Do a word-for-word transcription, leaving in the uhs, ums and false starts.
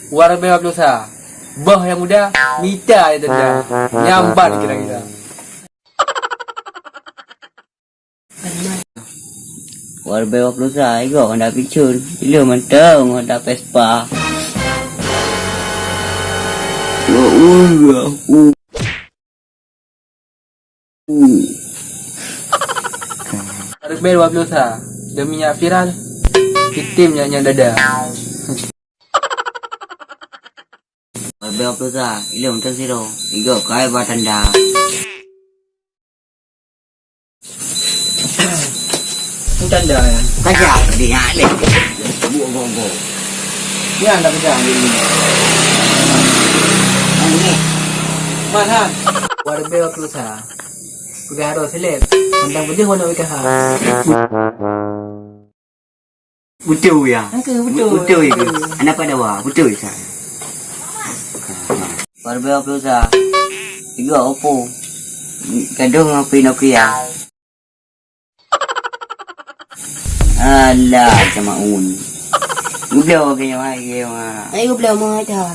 Dua ribèe dua puluh sa. Boh nyang muda, mita lé tanda. Nyambat kira-kira. Dua ribèe dua puluh sa, igoe Honda Vision. Ilôn mantong Honda Vespa. Ribèe dua puluh sa, demi nyak viral, item nyak-nyak dada. Ribèe dua puluh sa, ilôn mantong sidroe, igoe keuhai ba tanda. Tanda ya. Kaja, dia nyak lé. Buat gogo. Nyan dah pegang dia ni. Mana? Dua ribèe dua puluh sa. Peugah roh seleb. Mantong bejeuh warna W K H. Beutôi ya. Beutôi ya. Anak pada wa, beutôi sa. Dua ribèe dua puluh sa. Tiga Oppo. Gadong P Nokia. Alah, sama un. Gubloe ke nyoe, ke nyoe. Ai gubloe mau aja.